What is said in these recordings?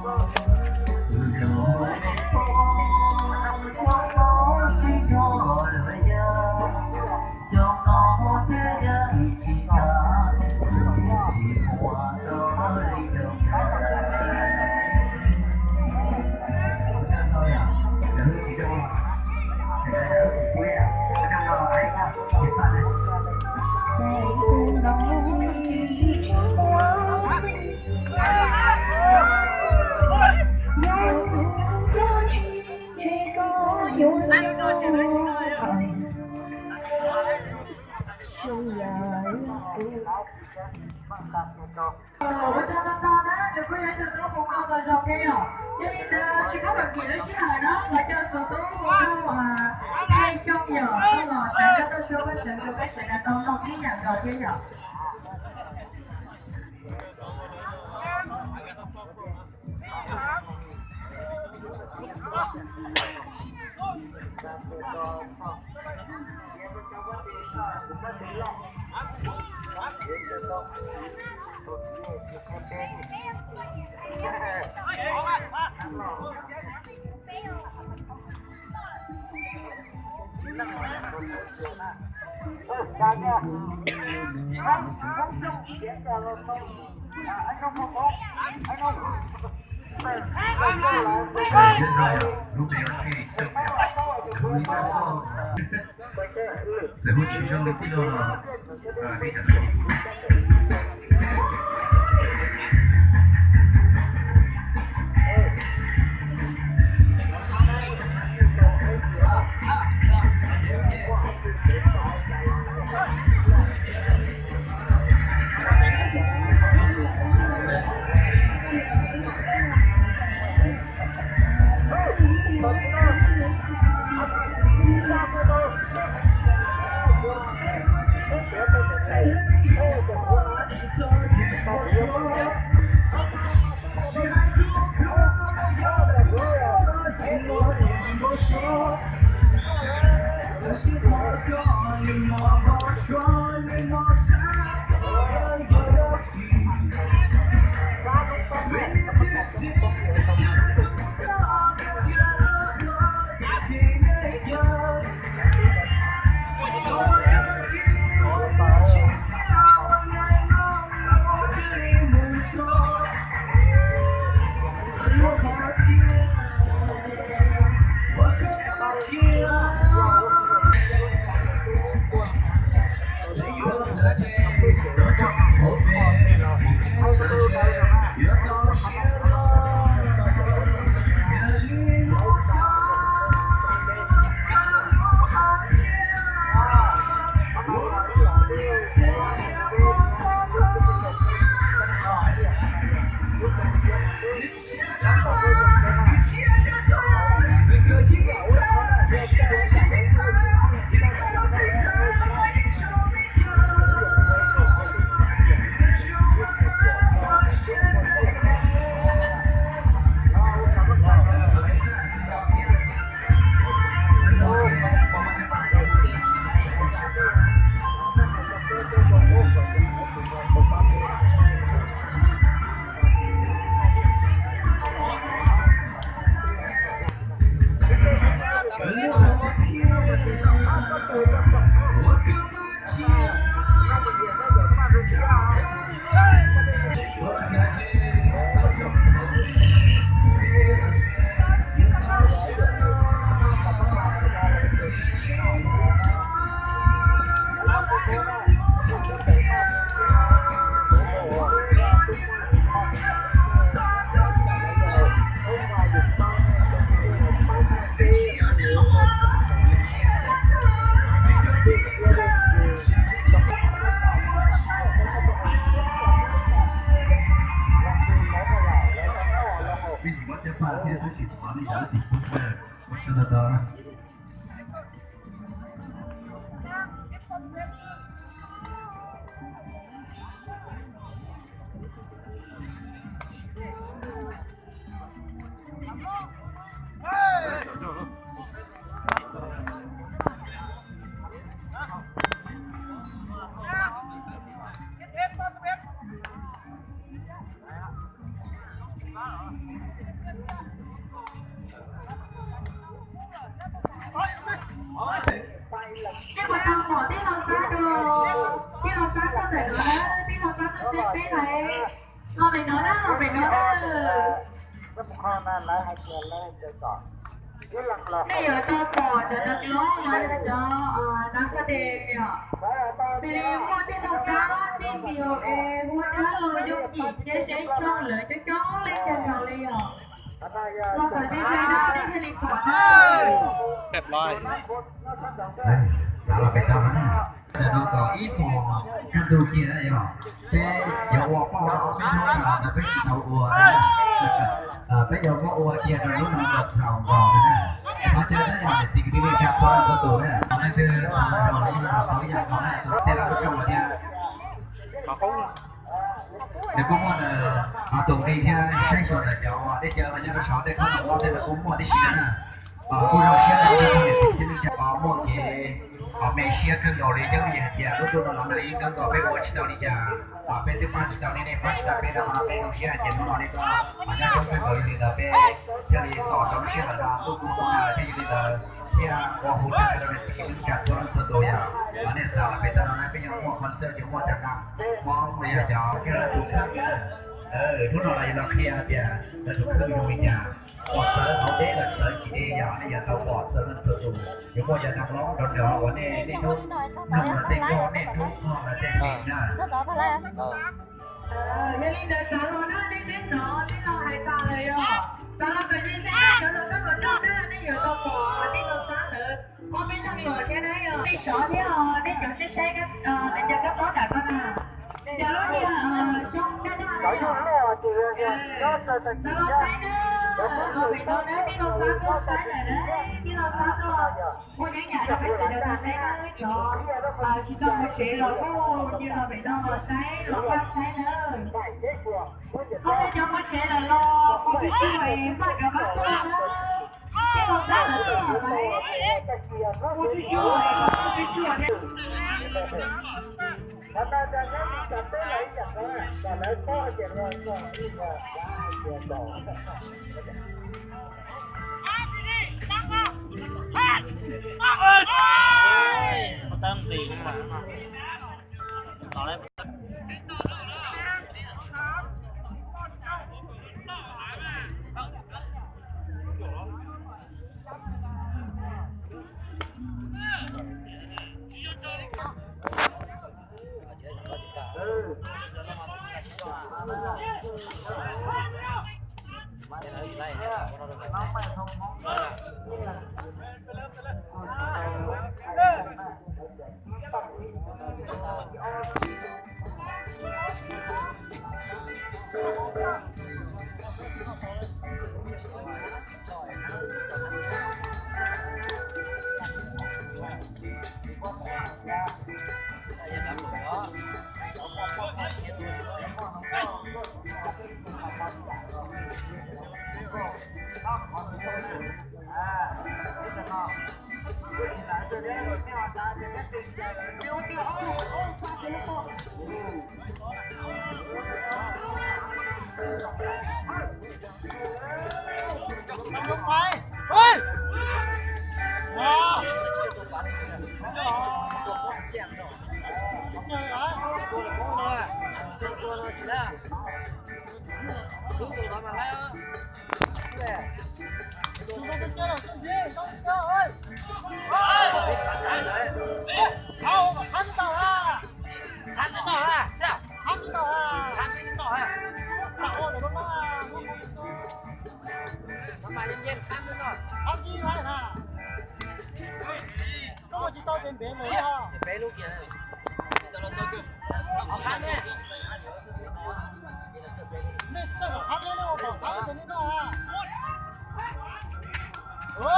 Ua tsaug ntau ntau na, nws kuj yog ib tug tub hu nkauj nkauj zoo thiab yom. Yog li ntawd tsis muab kom kev lub sij hawm no, los coj tus tub hu nkauj Thaij Xyooj yom, tuaj los sawv tau tuaj suab peb sawv rau peb sawv daws tau mloog ib yam nkaus thiab yom. Txawm hu tsis zoo li tij laug los peb sawv daws. Peb tsis muab cov paj thiab tab sis tus no nej zam lub txim pub kawg, ua tsaug ntau ntau. Seb puas tau pom tij laug Xab rau, tij laug Xab tuaj ntawm no na, tij laug Xab tuaj saib peb lawm. Los pem no na, los pem no na. Nej yuav tau pom cov neeg loj uas yog cov nab xab tes yom. Xws li muaj tij laug Xab, tij P O A, Huab Dab Laug, Yooj Yim thiab Seb Xyooj lawv coob coob leej kawg nkaus li yom. Los kom ze ze no nej thiaj li pom na. Xav los pem tau no na. Ntawm no kom ib puas kaj ntug kiag na yom. Peb yuav ua pauj rau ob peb hnub no ntawd peb tsis tau ua na. Peb yuav muab ua kiag rau hnub no kom txaus nkaus na. Thov caw na yog niam txiv kwv tij neej tsa txhua leej txhua tus na, leej twg xav los los yeej los tau ib yam nkaus na. Tej laus lub rooj hais tias nws kuj muaj tus nqi thiab saib xyuas ntawm cov uas dej cawv los nyob rau saum tej qhov no tej lawv kuj muaj tib si na. Kuj zoo siab rau nej txog niam txiv kwv tij neej tsa uas muaj kev me siab kawg nkaus li, yog vim hais tias lub ntuj no los nag ib nkawm nkaus peb ua tsis tau li cas, peb twb pab tsis tau nej, nej pab tsis tau peb no, peb zoo siab hais tias hnub no nej tuaj nyob coob kawg nkaus, yog li ntawd peb thiaj li tos rau lub sij hawm no ntuj kuj nag lawm thiab, yog li ntawd thiaj ua hu tag rau niam txiv kwv tij neej tsa txhua leej txhua tus yom. Nej xav los pem tau no na, peb yuav muaj concert, yuav muaj cov neeg Hmoob, yuav cov tus kheej, hnub no los yuav los qhia hais tias lawv tus kheej zoo li cas. Pom txawv hauv deb los txawv tsis deb yom, nej yuav tau pom txhua leej txhua tus. Yuav muaj cov neeg loj nrov nrov uas nej niaj hnub mloog lawv tej nkauj, niaj hnub mloog lawv tej phim na. Yog li ntawd txav los na, nej twb hnov tij laug hais tas lawm yom. Txav los kom ze ze na, cov uas koj mus nrog na, nej yuav tau pom tij laug Xab lawv ob peb leeg los thiab na yom. Nej sov thiab os, nej cov saib saib, nej cov kab mob nram ko na, cov lub niag xyoob daj daj na yom. Txav los saib na, los pem no na, tij laug Xab tuaj saib lawm na, tij laug Xab tuaj ua nyob nyam rau peb sawv daws tau saib na, cov tsis tau mus tsev los kuj nyias los pem no los saib, los pab saib na. Ho cov mus tsev lawm los mus tsuag tsuag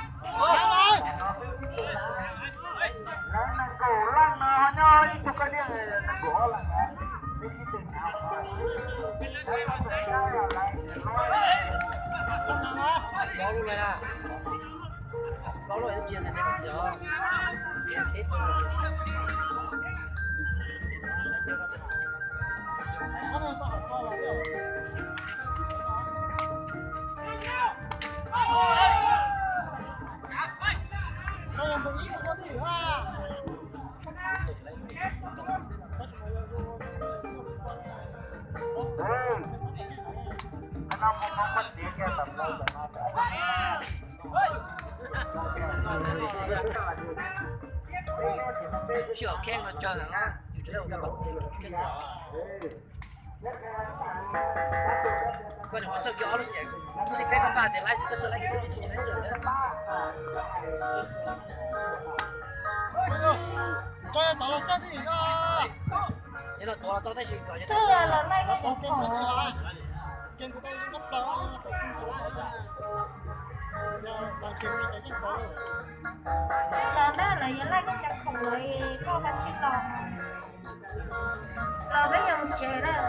es npaj rov qab tuaj na. Tij laug Xab lawv tuaj lawm, mus tsuag tsuag, mus tsuag tsuag thiab. Sij hawm kheej no tsawg lawm na, yus tsis tau ua kab pas kheej. Koj niam qhuav xauj kiag ob lub xiam, hnub tim peb koj npaj tias laib xwb, koj xauj laib kiag twb tsis laib xwb. Tso tod los xab tib no. Yog los tuav los tau tab sis kom yog los laij, los na lawv yuav laij koj cov khoom lawm, koj mas tsis los. Los peb yuav mus tsev lawm.